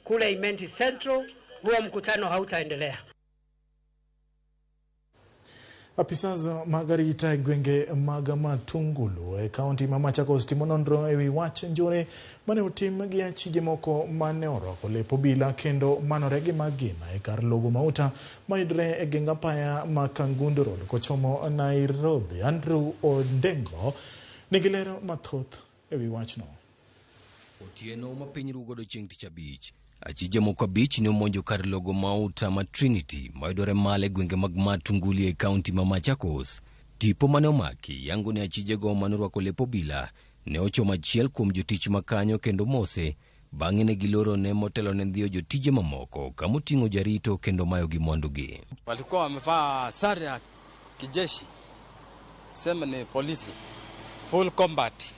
kule Imenti Central. Huo mkutano hautaendelea. Apisas mag arita e gwenge mag Matungulu e kaunti ma Machakos timo nonro ewi wach njore mane otim gi achije moko mane orwako lep obila kendo manore gi magina e kar logo mauta mayudore e geng apaya ma Kangundo Road kochomo Nairobi. Andrew Ondengo nigi ler mathoth ewi wachno. Otieno ma piny rugodo chieng' tich abich, achije moko abich ne omonjo kar logo mauta ma Trinity mayudore malo e gwenge mag Matungulu e kaunti ma Machakos. Tipo mane omaki yango ni achijego mane orwako lep obila ne ochomo achiel kuom jotich makanyo kendo mose, bang'e ne gilorone motelo ne dhiyo jotije mamoko kamoting'o jarito kendo mayogi mwandugi. Walikuwa wamevaa sare ya kijeshi, sema ni polisi, full combat,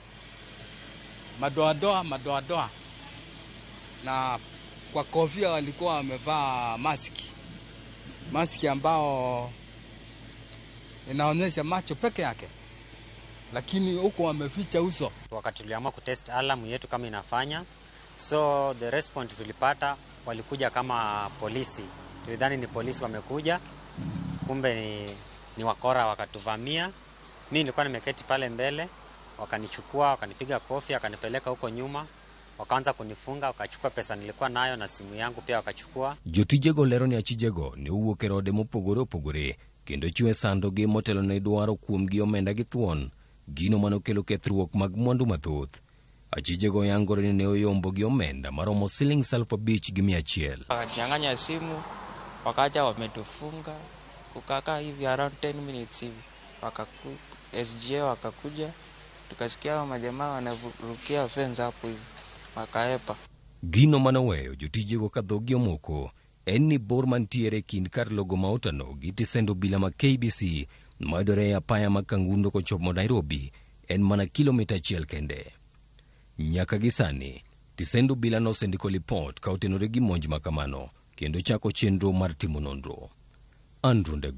madoadoa madoadoa, na kwa kofia walikuwa wamevaa maski, maski ambao inaonyesha macho peke yake, lakini huku wameficha uso. Wakati tuliamua kutest alarm yetu kama inafanya, so the response tulipata, walikuja kama polisi. Tulidhani ni polisi wamekuja, kumbe ni wakora wakatuvamia. Mimi nilikuwa nimeketi pale mbele, wakanichukua, wakanipiga kofi, wakanipeleka huko nyuma, wakaanza kunifunga, wakachukua pesa nilikuwa nayo na simu yangu pia wakachukua. Jotijego lero ni achijego ne owuok e rode mopogore opogore kendo chwe sandogi motelo ne dwaro kuomgi omenda gi thuon, gino manokelo kethruok mag mwandu mathoth. Achijego yangore ni ne oyombo gi omenda maromo siling 5,100. Wakanyang'anya simu, wakaja wametufunga, kukakaa hivi around 10 minutes hivi, SGA wakakuja, tukasikia hao majamaa wanarukia fence hapo hivi, wakaepa. Gino manoweyo jotijego ka dhogi omoko en ni bor mantiere e kind kar logo mautano gi tisend obila ma KBC mayudore e apaya ma Kangundo kochomo Nairobi en mana kilomita achiel kende. Nyaka gi sani, tisend obila nosendiko lipot ka otenore gi monj ma kamano kendo chako chenro mar timo nonro. Andrew Ndego.